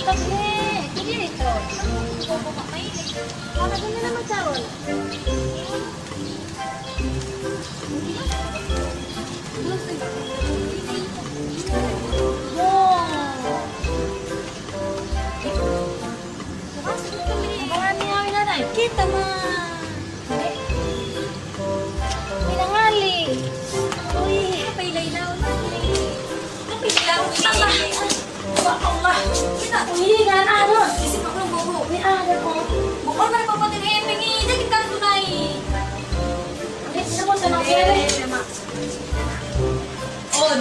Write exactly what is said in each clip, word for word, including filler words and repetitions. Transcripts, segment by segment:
Tapi, itu dia itu. Kamu mau main? Mana dia nama calon? Kita mah. Minang ngali. Ui, apa ilai-ilai? Apa ilai-ilai? Allah. Ya Allah. Kita. Ui, kan ada. Isi maklum, Bu. Ini ada, Bu. Bukan mereka buat ini, ini jadi kan tunai. Ini semua senang ya. On.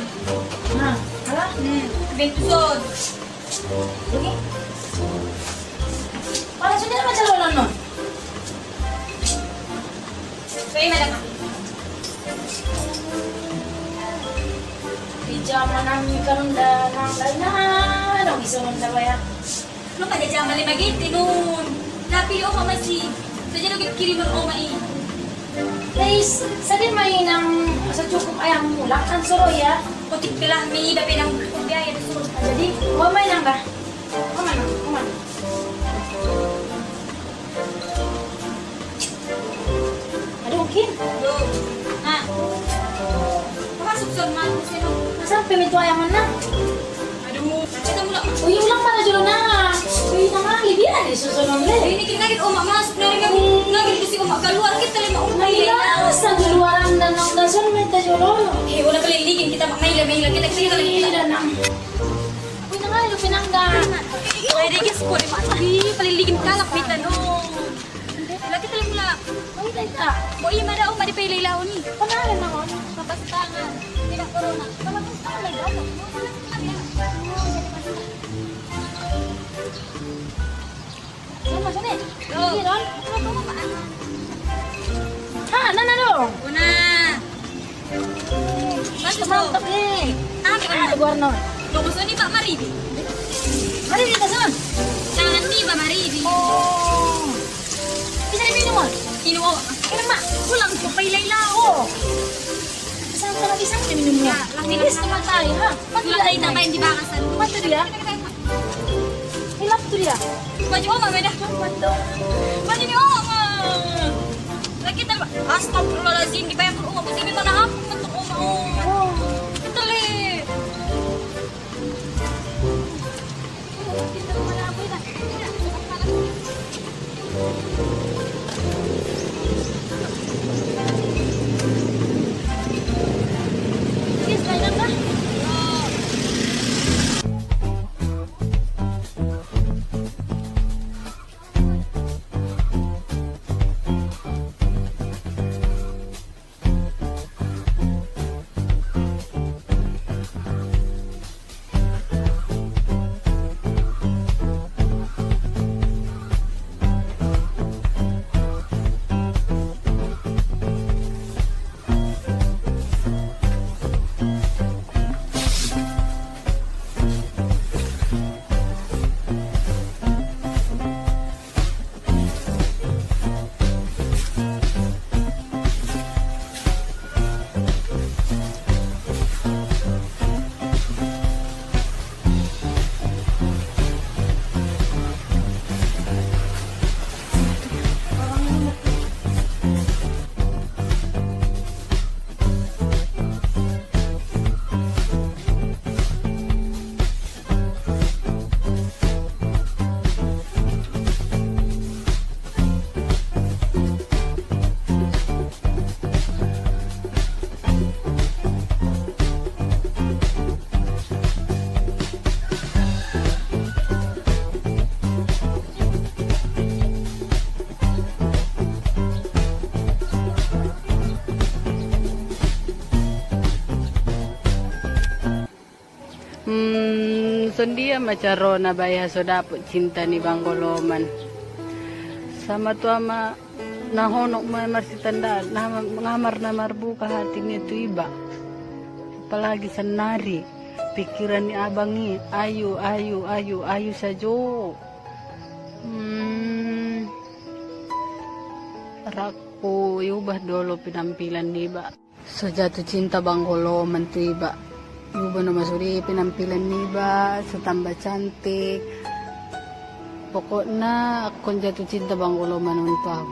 Nah, ala? Hmm, bentuson. Ini. Pala sudah macam mana, no? Sudah mana? Di zaman nami kan udah nang lain, nah, nang iso nang dawa ya. Lu pada zaman lima gitu, Nun. Tapi oma masih. Saja lu kirim oma i. Guys, sabi mai nang secukup ayam mulak kan suruh ya. Kotik pelah mi, tapi nang biaya itu suruh. Jadi, oma nang dah. Oma nang, oma nang. Aduh, Kin. Aduh. Nah. Apa sukses malu sih, no? Masa pemintu ayam mana? Aduh, kita mulak. Oh, iya, ulang mana dulu, nah. Wih, nama Libya nih, susunan deh. Ini kita lagi oma masuk dari kamu. Lagi di si oma keluar, kita lagi oma. Nah, iya, asal di luaran dan nang dasun minta jolo. Eh, udah keliling kita, mak, maila, maila, kita, kita, kita. Iya, dan nang. Wih, nama lu pinangga. Wih, dia guys, kok di mana? Wih, keliling kalak kita, no. Lagi tali mula. Mai tali ta. Bo iya mada, oh, mada pele lao ni. Pernah ada nang, oh, ni. Papa setangan. Tidak corona. Papa setangan lagi, oh. Sama sini. Tuh. Iya, Ron. Tuh, tuh, Pak. Ha, nana dong. Una. Mantap, mantap, eh. Tahan, tahan. Ada warna. Logo sini, Pak, mari. Mari, kita, Son. Jangan nih, Pak, mari. Oh. Bisa diminum, Mak? Minum, Mak. Minum, Mak. Pulang ke Pailai lao. Bisa, kalau bisa, minum, Mak. Ya, lah, ini minum. Teman saya, ha? Pulang, kita main di barasan. Mantap, ya. Hilaf tu dia. Baju oma beda. Baju ni oma. Lagi tadi, astagfirullahalazim, dibayar ke oma, ku sini tanah apa, bentuk oma. Oh. Betul, Le. Hmm, sondia ma carona baiha so dapet cinta ni Bang Goloman. Sama tua ma nahonok ma marsitanda, nah, ngamar na marbuka hati ni tu iba. Apalagi sanari, pikiran ni abang i, ayu, ayu, ayu, ayu sajo. Hmm, raku iubah dolo penampilan ni iba. So jatuh cinta Bang Goloman tu iba. Iubah no ma sudah penampilan ni iba, so tambah cantik. Pokokna aku kon jatuh cinta Bang Goloman untuk au.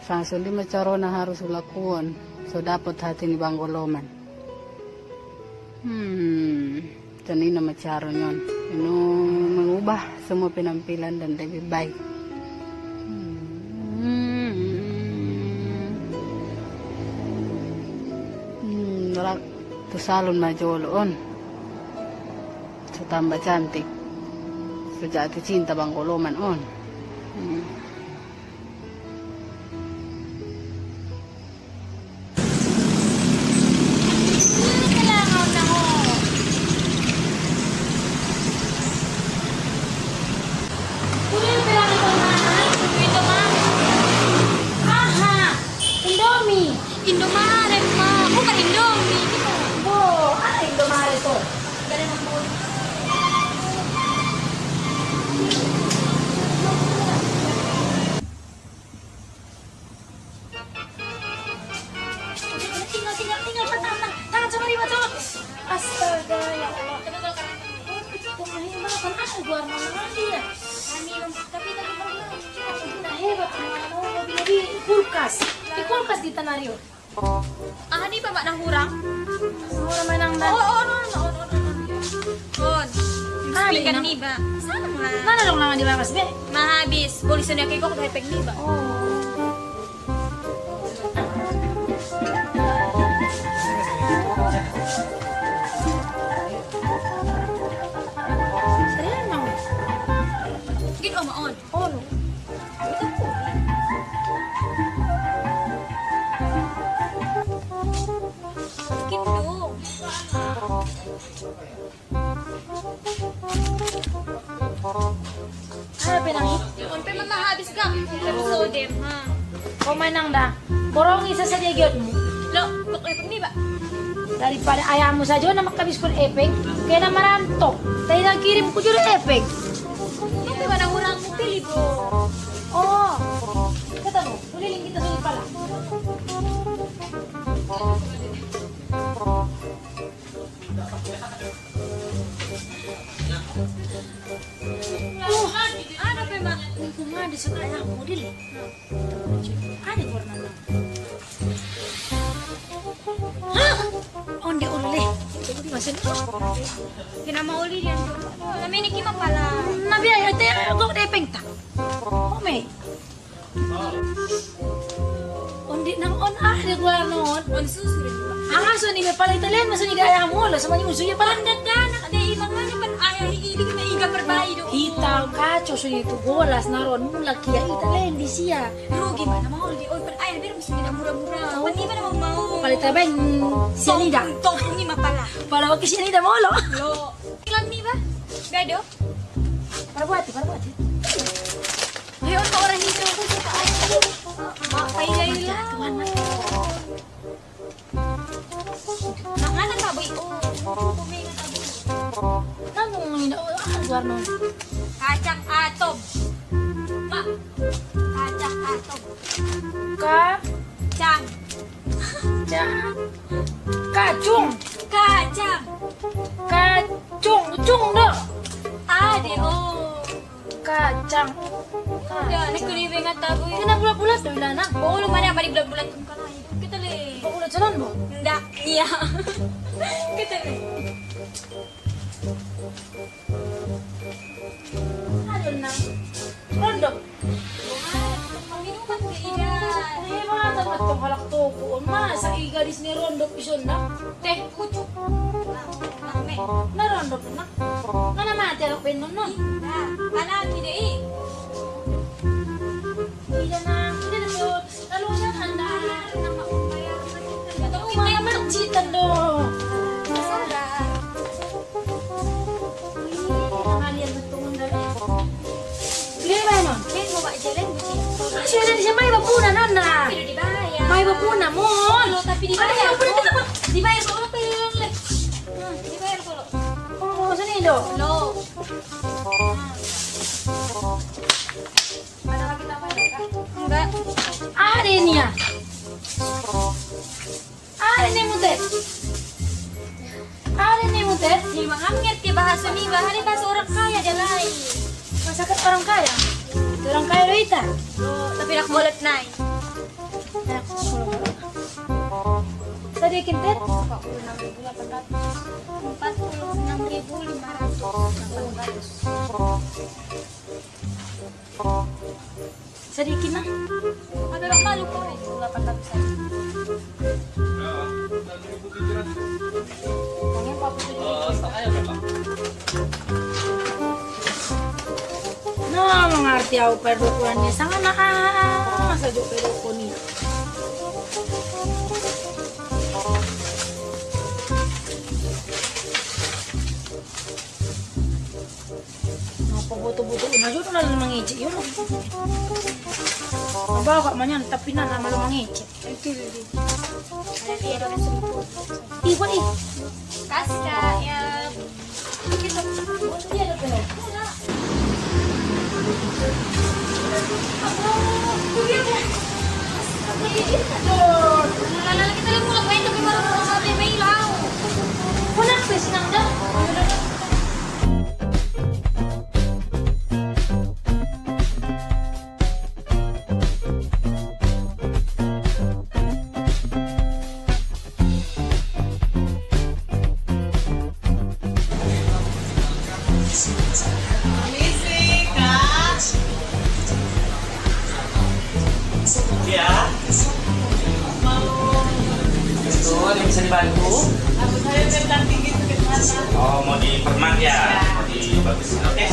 Sang sondi ma carona harus ulakuon, so dapet hati ni Bang Goloman. Hmm, canina ma caronon. Ino mengubah semua penampilan dan lebih baik. Hmm. Hmm, rak tu salon ma jolo on. So tambah cantik. So jatuh cinta Bang Goloman on. Hmm. Aha, Indomie. Indomaret, Ma. Bukan Indomie. Bo, ah, Indomaret to. Tinggal, tinggal, tinggal, tangan, tangan, tangan sama Rima, coba. Astaga, ya Allah. Tapi kalau karena itu, itu main banget, kan aku gua sama dia. Kami, tapi, tapi, tapi, kita hebat, sama, mau, mau beli kulkas. Di kulkas di Tanario. Ah, ni ba, Mak, nahurang? Nahurang manang, Mak. Oh, oh, no, no, no, no, no. On. Ah, speaker ni ba. Sama. Mana dong nangan di bakas, be? Mahabis. Boleh sini aku kok hepeng ni ba. Oh. Terima. Git, Om, on. Oh, no. Gitu. Ada penang i? On pe mama habis, Kak. Episode, ha. Ko manang da. Borongi sasadia giotmu. Lo, kok epeng ni ba? Daripada ayahmu sajo na makabis kon epeng, kena maranto. Tadi na kirim ku juru epeng. Tapi mana orang pilih, Bo? Oh, ketemu. Keliling kita sini pala. Oh, ada pe, Mak. Mumpung ada suka ayah model. Ada warna, Mak. Hah? Onde oli le. Jadi masih. Kena ma oli dia. Namanya ki mapala. Nabi ayo te gok de pengta. Ome. Onde nang on ah de gua non. On susu de gua. Anga so ni me pala Italian maso ni de ayah molo sama ni musu ya pala. Anda dana de imang mana pan ayah ini kena iga perbayi do. Kita kaco so ni tu golas naron mula kia Italian di sia. Rugi mana mau di on pan ayah biar musu ni da mura-mura. Pan ni mana mau mau. Pala Italian sianida. Tong ni mapala. Pala waki sianida molo. Lo. Iklan ni ba? Gado. Para buati, para buati. Ayo, orang itu. Mak, ayo, ayo. Tuan, Mak. Mak, mana kabui? Oh, oh, oh, oh, mana kabui? Nanu ini, oh, ah, warna. Kacang atom. Mak, kacang atom. Ka? Cang. Cang. Kacung. Kacang. Kacung. Cung do. Ade, oh. Kacang. Udah, ini kuli bengat tabu. Kena bulat-bulat do ilana. Oh, lu mana apa di bulat-bulat? Kita le. Oh, udah jalan, Bo? Ndak, iya. Kita le. Aduh, nang. Rondok. Minuman ke ida. Hebat amat tong halak toko. Masa i gadis ne rondok ison na? Teh pucuk. Nang, nang, me. Na rondok, nang. Ngana mati halak penon, no? Ih, nah. Anak ide i. Ida, nang. Ida, nang. Lalu jangan dah. Mama citan do. Sabar. Wih, tangan dia betul dah. Beli apa, Nona? Beli mau bak jalan, beli. Ah, sudah di sini, mai bapuna, Nona. Tapi udah dibayar. Mai bapuna, Mon. Lo, tapi dibayar. Ayo, bapuna, kita, Mon. Dibayar, kok, apa yang le? Hmm, dibayar, kok, lo. Oh, sini, do. Lo. Hmm. Ada lagi tambah, Kak? Enggak. Ada ini ya. Ada ini, Mute. Ada ini, Mute. Ni, Bang, ngerti bahasa ni, Bang. Ini bahasa orang kaya aja lain. Masakan orang kaya. Orang kaya lo ita. Tapi nak molot nai. Nah, sadikin, Tet? Empat puluh enam ribu delapan ratus. Empat puluh enam ribu lima ratus. Sadikin, nah. Ada orang malu kok. Delapan ratus aja. Uangnya empat puluh tujuh ribu. Nah, mangarti au, per dua bulan ni sanga na, ah, sajo per dua bulan ni. Napa boto-boto na jo na mangecek yo. Abah kak manyan, tapi na, na malu mangecek. Itu, itu. Ada dia, ada sempur. Ih, buat, ih. Kasih, Kak, ya. Gitu. Buat dia ada belum? Iya. Betul, ada yang bisa dibantu? Aku saya tentang tinggi sakit mata. Oh, mau dipermak ya? Mau dibagusin, oke.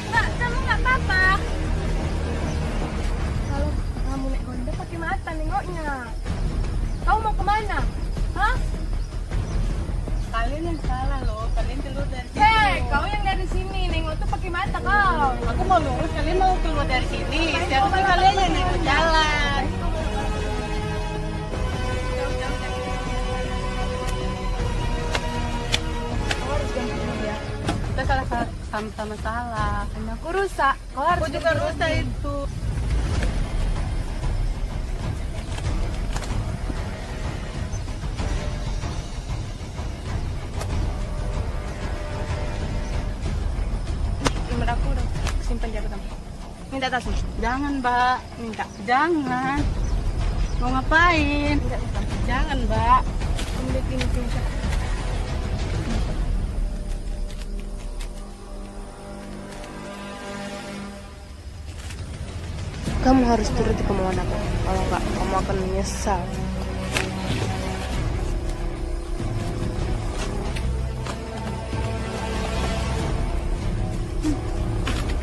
Mbak, kamu nggak apa-apa? Kalau kamu naik Honda pakai mata nengoknya. Kau mau kemana? Hah? Kalian yang salah loh, kalian keluar dari sini. Hei, kau yang dari sini, nengok tuh pakai mata kau. Aku mau lurus, kalian mau keluar dari sini. Siapa sih kalian yang ikut jalan? Kau harus ganti dulu ya. Kita salah, salah, sama-sama salah. Hanya aku rusak. Kau harus ganti rugi. Aku juga rusak itu. Nomor aku udah simpan di aku tempat. Minta tasnya. Jangan, Mbak. Minta. Jangan. Mau ngapain? Minta tasnya. Jangan, Mbak. Ambil ini, minta. Kamu harus turuti kemauan aku. Kalau enggak, kamu akan menyesal.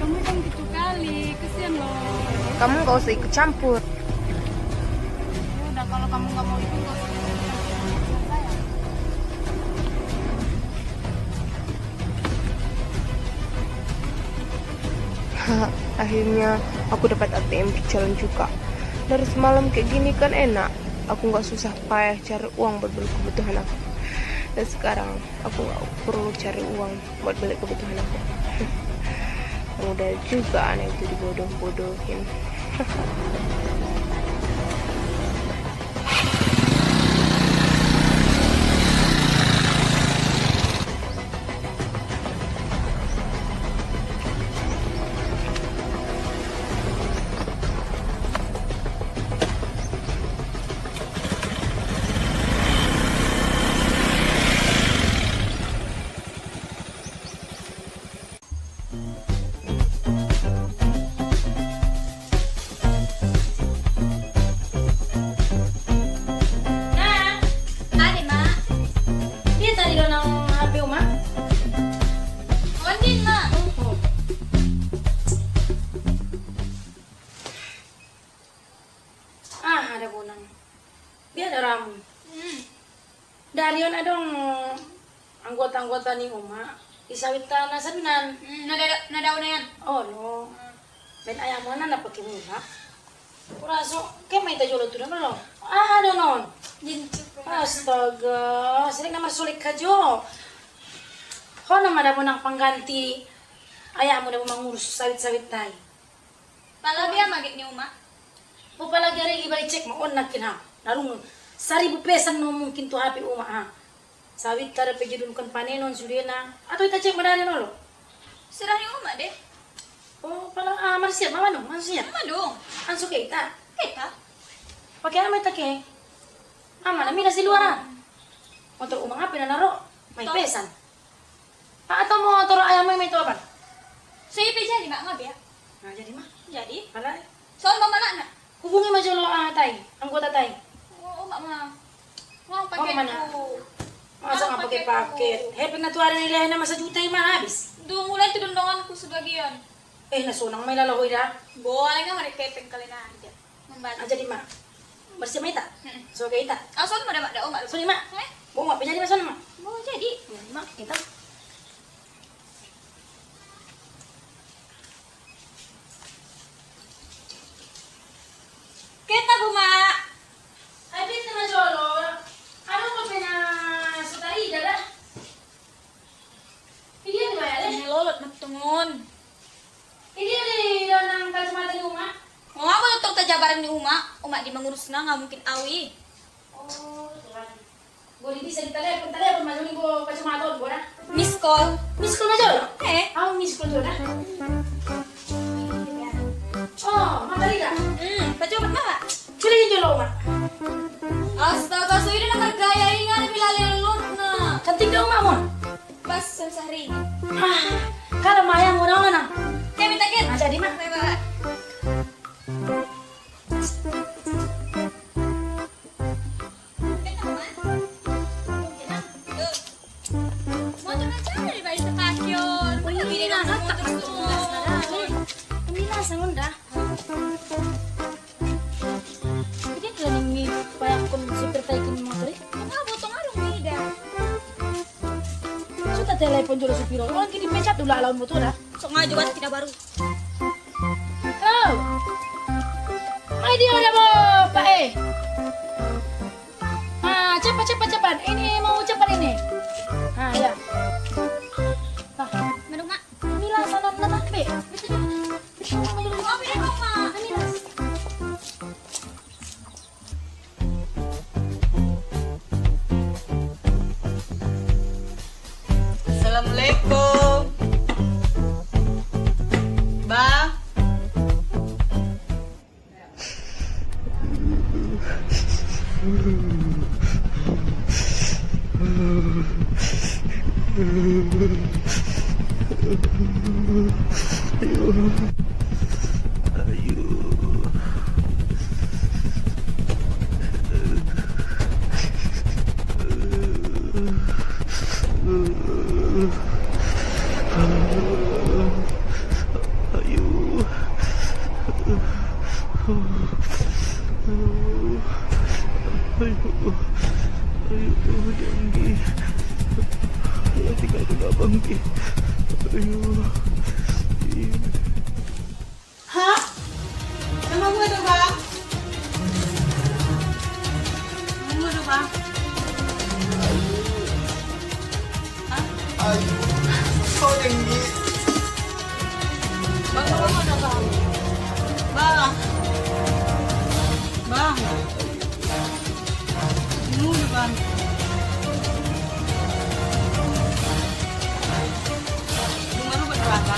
Kamu jangan gitu kali, kesian loh. Kamu nggak usah ikut campur. Ya udah, kalau kamu nggak mau ikut, nggak usah ikut campur urusan saya. Akhirnya aku dapat A T M di jalan juga. Dari semalam kayak gini kan enak. Aku nggak susah payah cari uang buat beli kebutuhan aku. Dan sekarang aku nggak perlu cari uang buat beli kebutuhan aku. Mudah juga anak itu dibodoh-bodohin. Bunang. Biar ada ramu. Hmm. Dari on adong anggota-anggota ni uma. Di sawit tana sabinan. Hmm, nada, nada unayan. Oh, no. Hmm. Ben ayam mana na pake mula. Kuraso, ke mai ta jolo tu na melo. Ah, ada non. Jincu. Astaga, sering na marsolek ka jo. Ho na mada bunang pangganti. Ayam muna mangurus sawit-sawit tai. Pala bia magit ni uma. Bo pala gari gi bai cek ma on nakin ha. Narung saribu pesan no mungkin tu hape uma ha. Sawit tara pe judun kan panenon sudena. Atau ita cek madani nolo. Serah ni uma de. Oh, pala, ah, marsiap mama dong, marsiap. Mama dong. Ansu ke ita. Ita. Pake ama ita ke. Ama na milas di luar ha. Motor uma ngape na naro. Mai pesan. Atau motor ayam mai toban. Saya pe jadi mak, ngabea. Nah, jadi mak. Jadi. Pala. Soal mama nak. Hubungi ma jolo, ah, tai, anggota tai. Oh, mak ma. Mau paket mana? Masa nggak pakai paket? Hepeng na tu ada nilainya masa juta ma habis. Duh, mulai tu dondonganku sebagian. Eh, na sonang mai lala hoi da. Boleh nggak mereka hepeng kalian aja. Membantu. Ah, jadi mak. Bersih ma ita. Mm-mm. So ke ita. Ah, sono mada mak, da, oh, mak. Soni mak. Eh? Bo mak, jadi mak, soni mak. Bo jadi. Jadi mak, ita. Keta bu mak. Ada tema jolo. Ada ko pena sutari dada. Ini dia di mana le? Ini lolot mak tungun. Ini dia di donang kacamata di uma. Mau apa dokter tajabaran di uma? Uma di mangurus na, nggak mungkin awi. Oh, Tuhan. Boleh bisa ditelepon, telepon maju ni bo kacamata bo dah. Miss call. Miss call maju? Eh. Au miss call jolo dah. Oh, Margarida. Hmm, pacoba mak. Culi jolo mak. Astaga, so ini nomor gaya ingat bila lelot na. Cantik dong mak mo. Pas sehari. Ah, kalau maya murah mana? Kayak minta ket. Nah, jadi mak. Bye bye. Motor aja dari balik ke Kakior. Ini lah, sangat dah. Ini kan ini payak pun supir taikin motor. Enggak, botong arung beda. Sudah telepon jolo supir. Orang kini pecat dulu lawan motor dah. Sok ngaju batu kita baru. Oh. Mai dia udah bo, Pak, eh. Ah, cepat, cepat, cepat. Ini mau cepat ini. Ah, ya. Ah. Mendung, Mak. Milas sana, sana, Be. Betul, betul. Mau beli apa, Mak? Milas. Assalamualaikum. Bang. Ayo. Ayo. Ayo. Ayo. Ayo, dengki. Ayo, tinggal ke abang, ki. Ayo. Hah? Nama gue tuh, Bang? Nama gue tuh, Bang? Hah? Ayo. Kok dengki? Bang, Bang, mana, Bang? Bang. Bang. Ini udah, Bang. Cuma lu berapa?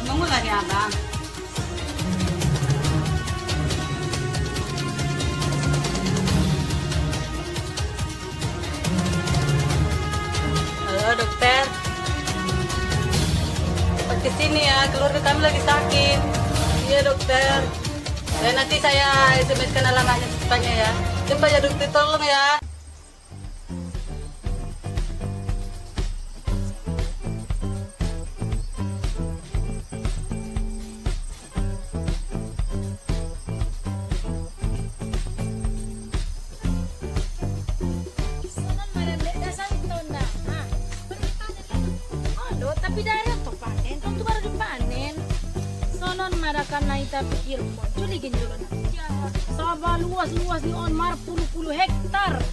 Menunggu lagi, Abang. Halo, dokter. Cepat ke sini ya, keluarga kami lagi sakit. Iya, dokter. Ya, nanti saya S M S-kan alamatnya secepatnya ya. Cepat ya, dokter, tolong ya. Tapi dari on to panen, on tu baru dipanen. Sono on marakan na ita pikir, culi gin dulu na. Saba luas-luas ni on mar pulu-pulu hektar.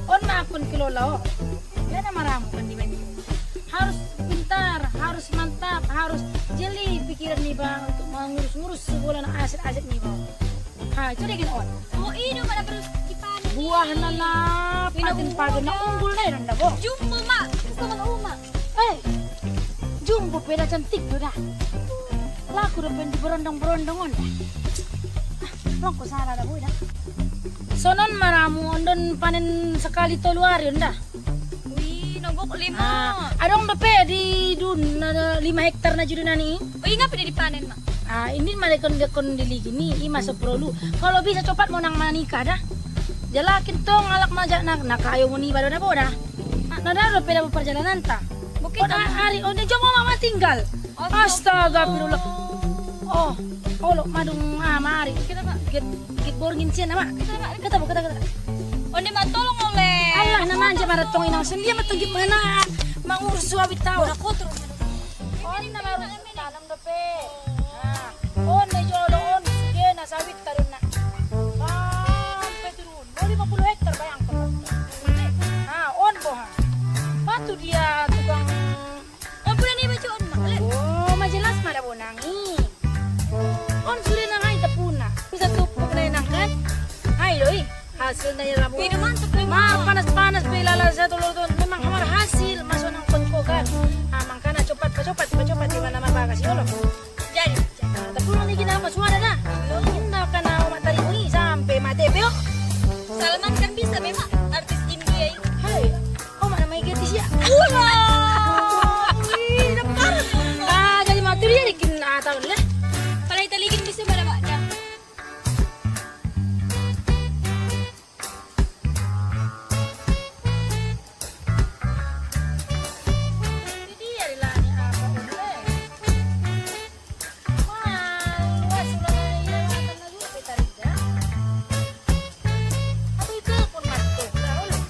On na akun kelola o. Bena maramu kan di bani. Harus pintar, harus mantap, harus jeli pikiran ni ba untuk mengurus-ngurus segala na aset-aset ni ba. Ha, itu dia gin on. Oh, ini mana terus dipanen. Buah nana, paten-paten na unggul deh nanda bo. Jumbo, Mak. Sama Uma. Eh, jumbo peda cantik tu dah. Laku do pen di berondong-berondong on dah. Ah, rongko salah dah boy dah. Sono on maramu on don panen sekali tolu hari on dah. Wih, nonggok lima. Ah, adong do pe di dun, na, lima hektar na juduna ni. Oh, inga pe dipanen, Mak? Ah, ini marakan dekon dili gini, ima seprolu. Kalau bisa copat mau nang manikah dah. Jalakin tong alak majak nak, nak ayo muni baru na boda. Nah, dah do peda perjalanan ta. Mungkin oh, hari, oh, ini jom mama tinggal. Astaga, astagfirullah. Oh, olo madung, ah, mari. Kita, Mak. Git, git borngin sien, Mak. Kita, Mak. Kita, Mak, kita, kita. Onde ma tolong oleh. Allah na manja mara tong inang sendia ma tong gimana. Mangurus suami tau. Udah kotor. Onde na baru tanam dope. Nah, onde jolo on sudah na sawit taruna. Sampai turun. Oh, lima puluh hektar bayangkan. Nah, on boha. Patu dia tukang Ampun, ini baca on, Mak. Le. Oh, majelas mara bonang i. On sudah nang ai tepuna. Bisa tupuk na nang kan? Hai, doi. Hasilna ya labu. Ini mantap, Le, Mak. Panas-panas, be lala satu lorong. Memang hamar hasil, masuk nang potko kan. Ah, mangkana copat, copat, copat, di mana ma bagas, ya Allah. Jadi, ah, tapi orang ini kenapa suara dah? Inda kana omak tadi ini sampai mati, peo. Salman kan bisa memang artis India ini. Hai. Oh, mana mai gadis ya? Ulah. Wih, dapat. Ah, jadi mati dia bikin, ah, tahun lah. Kalau kita bikin bisa mana, Mak? Dah. Ini dia di langit apa, Bun? Wah, luas ulah lagi lewatan lagi, tapi tarik dah. Atau itu pun masuk. Nah, ulah.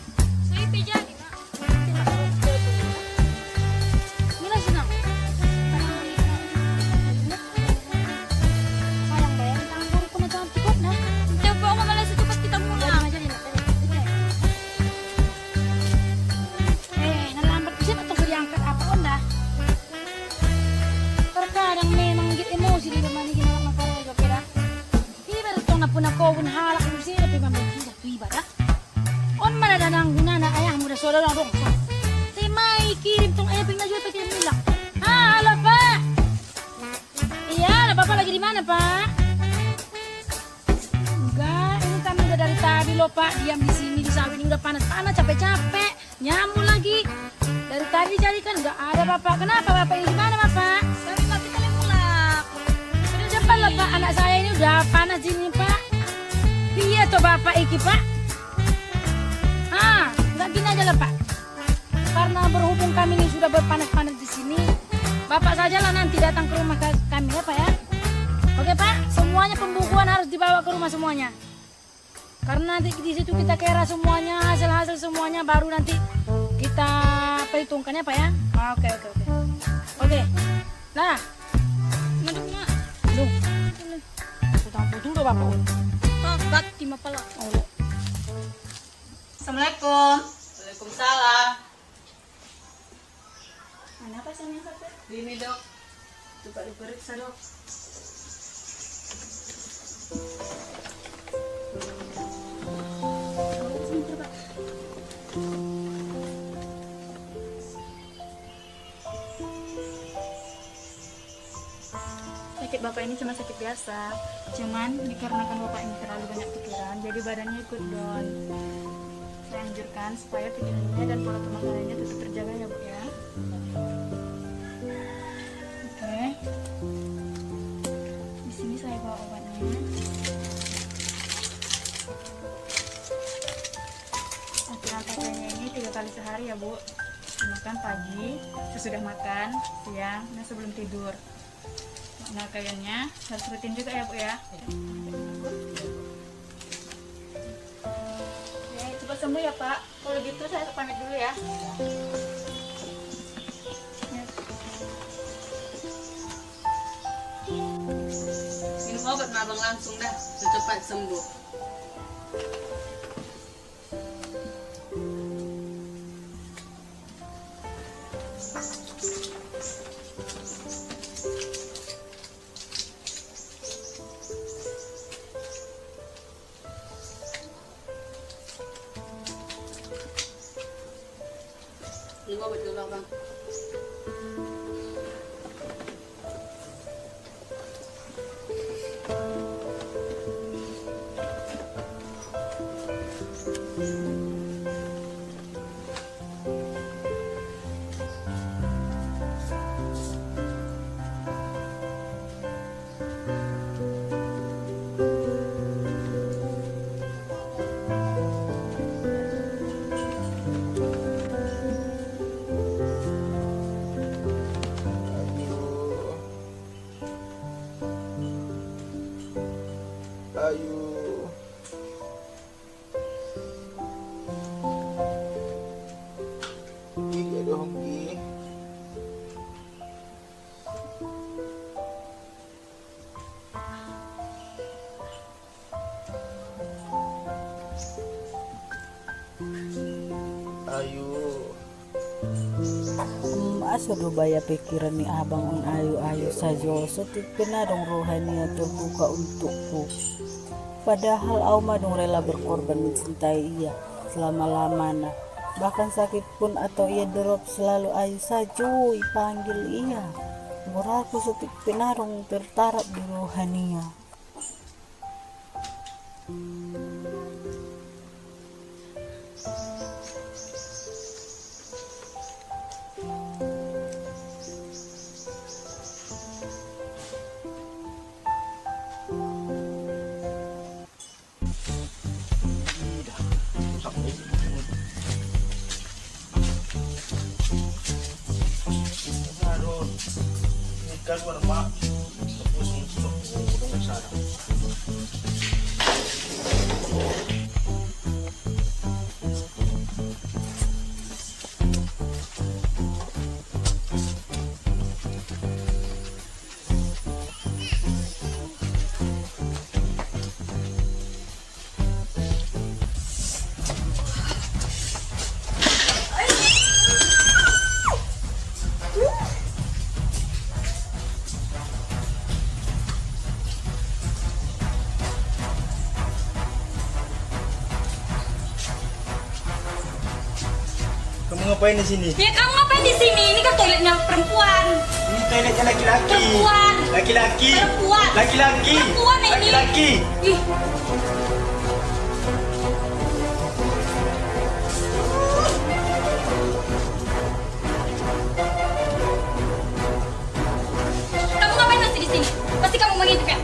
Sudah jadi, Mak. Mula sini. Sayang, bayangin tangan baru pun cantik kok, nah. Coba, Mak, malah secepat kita pulang. Eh, nah lambat bisa atau diangkat apa, Onda? Terkadang memang git emosi di rumah ini, gimana, Mak, kalau jawab dah. Ibarat tong na puna kowin halak di sini, tapi mampu bisa tu ibarat. On mana danang gunana ayahmu da sodara dong. Te mai kirim tong ayah ping na jua pakai bilang. Halo, Pak. Iya, lah, Bapak lagi di mana, Pak? Enggak, ini kami udah dari tadi loh, Pak, diam di sini di sawit ini udah panas-panas, capek-capek. Nyamuk lagi. Dari tadi dicari kan nggak ada Bapak. Kenapa Bapak ini, gimana Bapak? Kami mati kali mulak. Udah cepat lah Pak, anak saya ini udah panas di sini Pak. Piye toh Bapak iki Pak? Ah, nggak gini aja lah Pak. Karena berhubung kami ini sudah berpanas-panas di sini, Bapak sajalah nanti datang ke rumah ka-, kami ya Pak ya. Oke Pak, semuanya pembukuan harus dibawa ke rumah semuanya. Karena nanti di situ kita kira semuanya, hasil-hasil semuanya, baru nanti kita perhitungkan ya, Pak, ya. Oke, oke, oke. Oke. Nah. Madung, Mak. Madung. Utang putu udah Bapak. Oh, bakti mapala. Oh. Assalamualaikum. Waalaikumsalam. Mana pasiennya, Pak? Ini, Dok. Coba diperiksa, Dok. Sebentar, Pak. Sakit Bapak ini cuma sakit biasa. Cuman dikarenakan Bapak ini terlalu banyak pikiran, jadi badannya ikut down. Saya anjurkan supaya pikirannya dan pola pemakanannya tetap terjaga ya, Bu, ya. Oke. Di sini saya bawa obatnya. Aturan pakainya ini tiga kali sehari ya, Bu. Makan pagi, sesudah makan, siang, dan sebelum tidur. Nah, kayaknya harus rutin juga ya, Bu, ya. Ya, cepat sembuh ya, Pak. Kalau gitu saya pamit dulu ya. Ya. Abang langsung dah, biar cepat sembuh. Ini gua buat dulu, Bang. Ayu. Ih, aduh, Hongki. Ayu. Hmm, aso do baya pikiran ni abang on, ayu-ayu sajo. Sotik pe na dong rohania terbuka untukku. Padahal au ma dong rela berkorban mencintai ia selama-lamana. Bahkan sakit pun atau ia drop, selalu ayu sajo ipanggil ia. Moralku sotik pe na dong tertanam di rohania. Kamu ngapain di sini? Ya, kamu ngapain di sini? Ini kan toiletnya perempuan. Ini toiletnya laki-laki. Perempuan. Laki-laki. Perempuan. Laki-laki. Perempuan ini. Laki-laki. Ih. Kamu ngapain masih di sini? Pasti kamu mengintip, ya?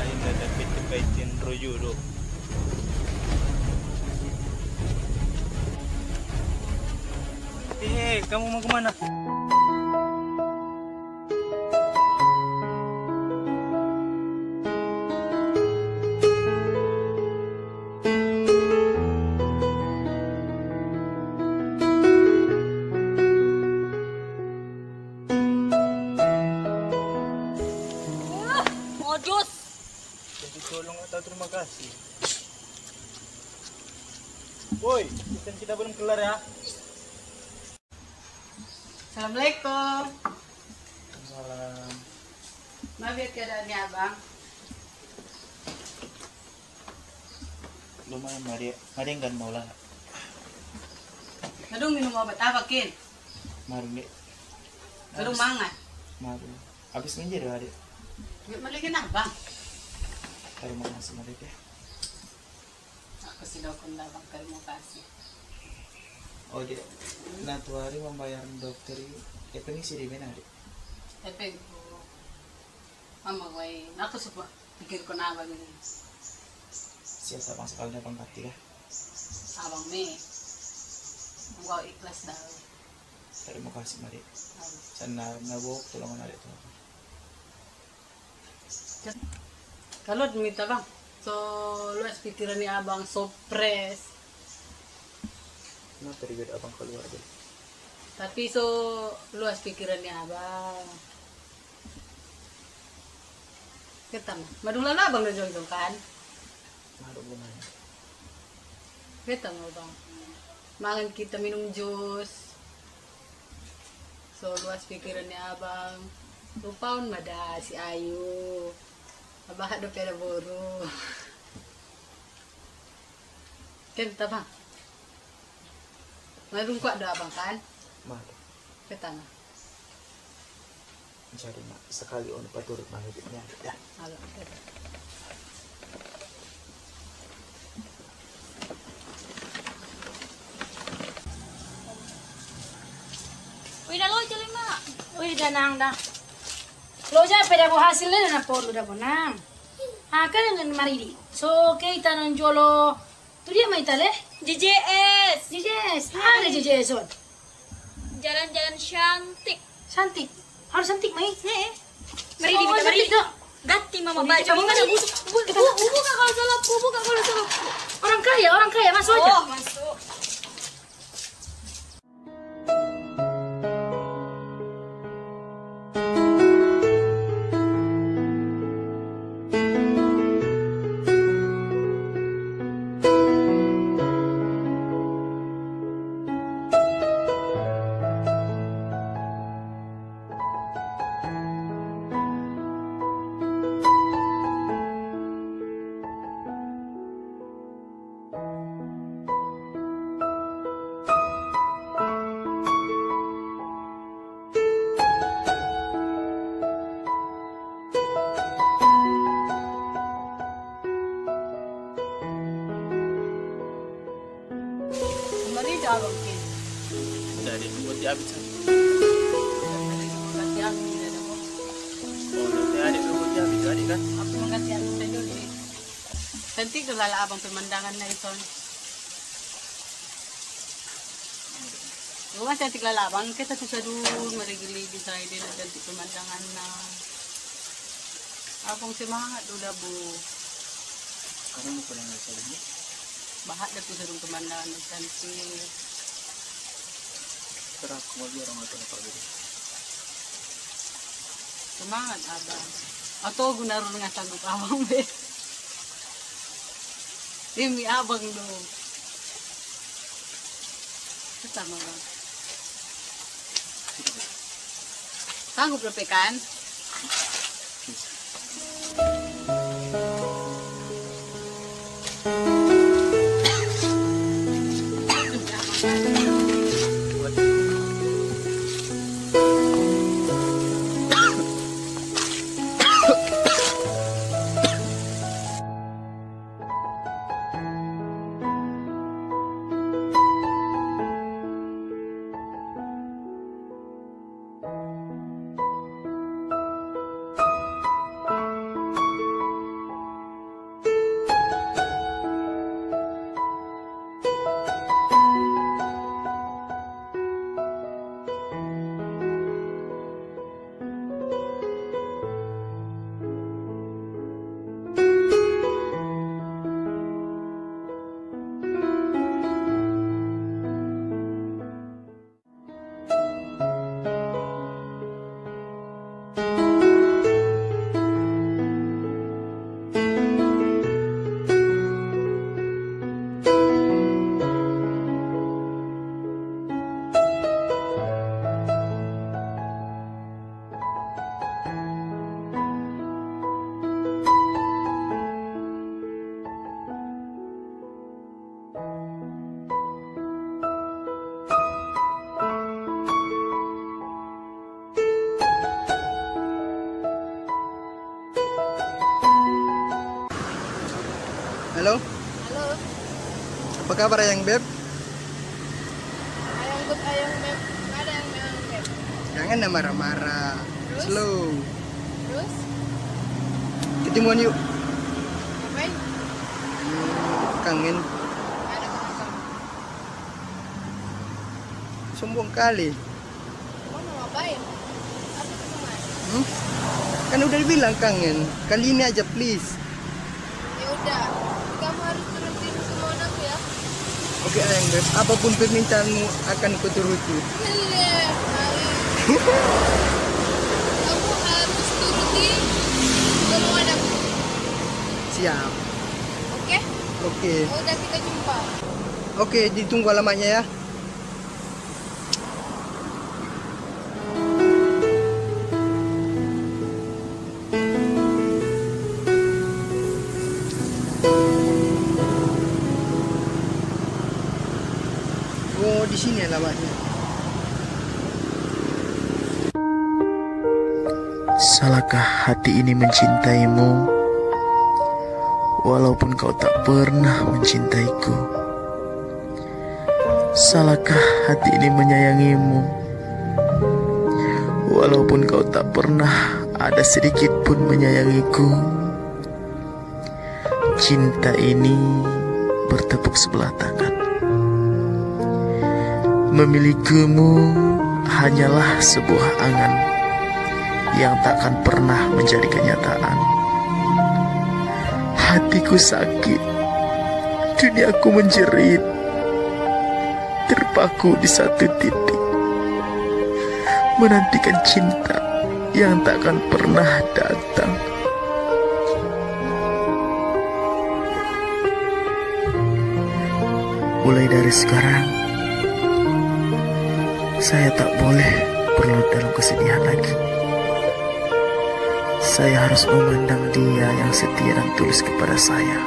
Ai, nda da pete paitin royo do. Eh, kamu mau kemana? Uh, modus. Tolong atau terima kasih. Woi, urusan kita belum kelar ya. Assalamualaikum. Salam. Maaf ya, keadaan ya, Bang. Lumayan, Mari. Mari, enggak mau lah. Aduh, minum obat apa, Kin? Mari, Dek. Aduh, mangan. Mari. Habis nginjil ya, Dek. Yuk, balikin, Bang. Terima kasih, Mari, ya. Aku si dokon lah, Bang, terima kasih. Oh, Dek. Nah, tuari membayar dokter ini, eh, permisi di mana, Dek? Tapi, Bu, Mama, wai, aku supa pikir ko na Abang ini. Siap, Bang, sekali Abang kati kah? Abang mi, enggak ikhlas dah. Terima kasih, Mari. Sana nabok tolongan Adek tuh. Kalau minta, Bang, so luas pikiran ni Abang, so pres. Kenapa ribet Abang keluar deh? Tapi so luas pikiran ni Abang. Kita mah, madung lala Abang do jongjong kan? Aduh, gimana? Beta mau, Bang. Mangan kita minum jus. So luas pikiran ni Abang. Rupaun mada si Ayu. Abah do peda boru. Kan, ta, Bang? Madung kuat do Abang kan? Mari. Beta mah. Jadi, Mak, sekali on paturut mah hidupnya, ya. Halo, oke. Wih, dah lo, jeli, Mak. Wih, dah nang, dah. Lo ja peda bo hasil le na polu dah bo nang. Ah, kan dengan Maridi. So, oke, ita non jolo. Tu dia mai tale? J J S. J J S. Ada J J S on. Jalan-jalan cantik. Cantik. Harus cantik, mai. Heeh. Mari, oh, kita mari. Cantik dong. Ganti mama baju. Kita mari. Buka kalau salapku, buka kalau salapku. Orang kaya, orang kaya, masuk aja. Oh, masuk. Kemari dah, Bang, ke? Jadi, buat dihabis, kan? Jadi, buat dihabis, tidak ada, Bang. Oh, nanti adik buat dihabis, adik, kan? Aku mengganti aku saja, deh. Cantik do lala Abang pemandangan na ison. Rumah cantik lala Abang, kita susah dun, mari gili bisa ide na cantik pemandangan na. Abang semangat do dah, Bu. Kamu mau pulang dari sini? Bahat dah susah dun pemandangan na cantik. Terus mau dia orang atau apa gitu? Semangat, Abang. Atau guna ru dengan sanggup Abang, be. Demi Abang dong. Sama, Bang. Sanggup, Bang, kan? Halo? Halo. Apa kabar, Ayang Beb? Ayang Beb, Ayang Beb. Nggak ada yang Ayang Beb. Jangan na marah-marah. Terus? Slow. Terus? Ketemuan yuk. Ngapain? Hmm, kangen. Nggak ada kenapa. Sombong kali. Emang mau ngapain? Apa itu, Mas? Hmm? Kan udah bilang kangen. Kali ini aja, please. Ya udah, kamu harus turutin kemauan aku ya. Oke, Ayang Beb. Apapun permintaanmu akan kuturuti. Iya, baik. Kamu harus turutin kemauan aku. Siap. Oke? Oke. Ya udah, kita jumpa. Oke, ditunggu alamatnya ya. Oh, di sini alamatnya. Salahkah hati ini mencintaimu, walaupun kau tak pernah mencintaiku? Salahkah hati ini menyayangimu, walaupun kau tak pernah ada sedikit pun menyayangiku? Cinta ini bertepuk sebelah tangan. Memilikimu hanyalah sebuah angan yang tak akan pernah menjadi kenyataan. Hatiku sakit, duniaku menjerit, terpaku di satu titik, menantikan cinta yang tak akan pernah datang. Mulai dari sekarang, saya tak boleh berlarut dalam kesedihan lagi. Saya harus memandang dia yang setia dan tulus kepada saya.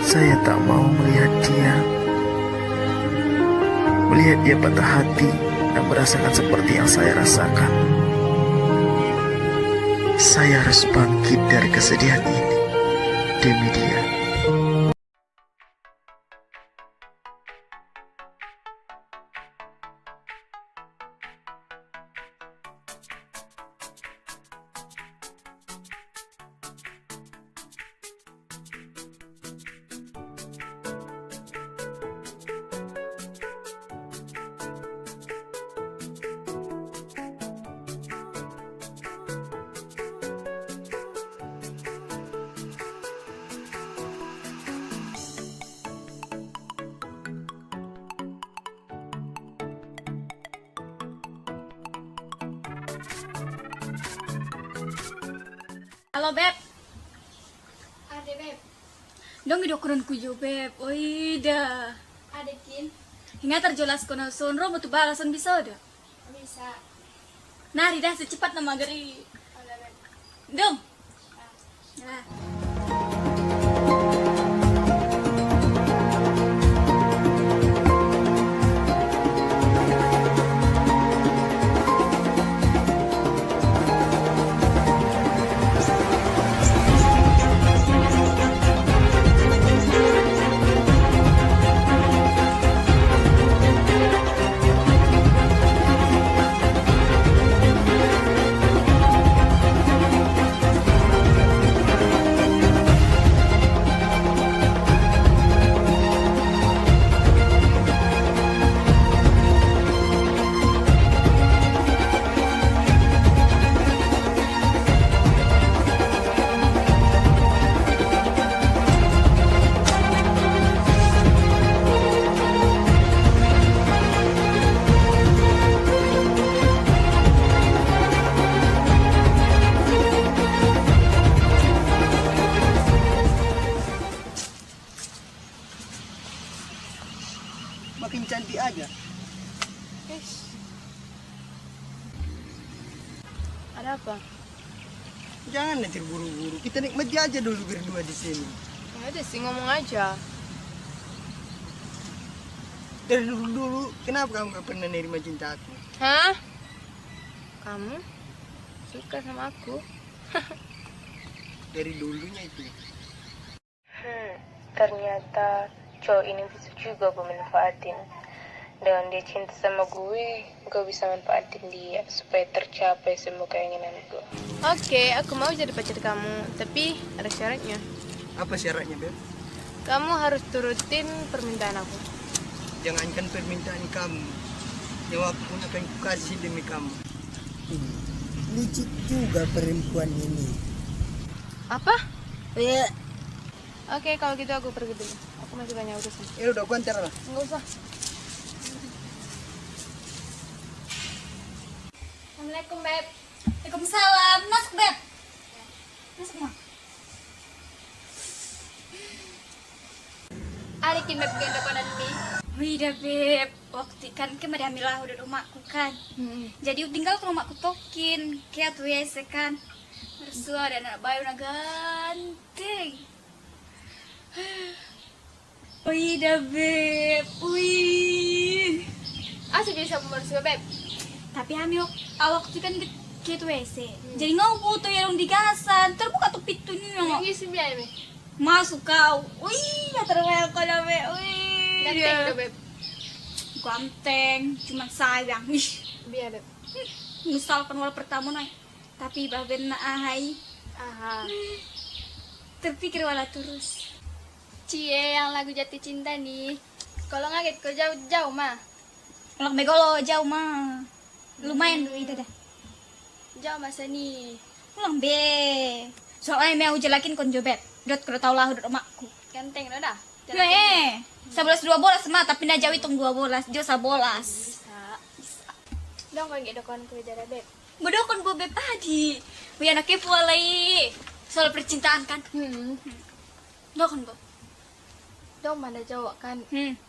Saya tak mau melihat dia, melihat dia patah hati dan merasakan seperti yang saya rasakan. Saya harus bangkit dari kesedihan ini demi dia. Halo, Beb. Ade, Beb. Dong, ido kurun kuyo, Beb. Oi, da. Ade, Kin. Ingat, terjelas kono sonro, mau tu balasan bisa, da? Bisa. Nah, Rida, secepat nama geri. Oke, Beb. Dong. Makin cantik aja. Eish. Ada apa? Jangan nanti buru-buru. Kita nikmati aja dulu berdua di sini. Ya udah sih, ngomong aja. Dari dulu-dulu, kenapa kamu gak pernah nerima cinta aku? Hah? Kamu suka sama aku? Dari dulunya itu. Hmm, ternyata cowok ini bisa juga gue manfaatin. Dengan dia cinta sama gue, gue bisa manfaatin dia supaya tercapai semua keinginan gue. Oke, aku mau jadi pacar kamu, tapi ada syaratnya. Apa syaratnya, Beb? Kamu harus turutin permintaan aku. Jangankan permintaan kamu, nyawaku pun akan kukasih demi kamu. Hmm, licik juga perempuan ini. Apa? Eh. Oke, kalau gitu aku pergi dulu. Aku masih banyak urusan. Ya udah, gua antar lah. Nggak usah. Assalamualaikum, Beb. Waalaikumsalam. Masuk, Beb. Masuk, Ma. Ada ki, Beb, gendong konan mi. Wih, dah, Beb. Waktu kan ke mari ambil lahu dari rumahku kan. Hmm. Jadi tinggal ke rumahku tokin. Kayak tuh ya, kan. Mersua ada anak bayu na ganteng. Wih, dah, Beb. Wih. Asa bisa mersua, Beb. Tapi ami wak-, awak tu kan ke, ke tu W C. Hmm. Jadi ngau buto ya dong di gasan. Terbuka tu pitunya. Ini sembilan, Beb. Masuk kau. Wih, ya terbaik kau dah, Beb. Wih. Ganteng dah, Beb. Ganteng, cuman sayang. Ih. Biar, Beb. Misalkan wala pertama, Nay. Tapi bah ben na ahai. Aha. Terpikir wala terus. Cie, yang lagu jatuh cinta nih. Kalau ngaget kau jauh-jauh, mah. Ulang be golo, jauh, mah. Lumayan dulu, ida dah. Jauh masa nih. Ulang be. Soalnya mau jelakin kon jo, Beb. Dot kalau tahu lah, dot rumahku. Ganteng, dah, dah. Yo, eh. Sebelas dua belas, mah, tapi na jauh hitung dua belas. Jo sebelas. Bisa, bisa. Dong, kau nggak dokon ku jara, Beb. Bedokon bo, Beb, adi. Wih, anaknya pua lai. Soal percintaan, kan? Hmm. Dokon bo. Dong, mana jawab, kan? Hmm.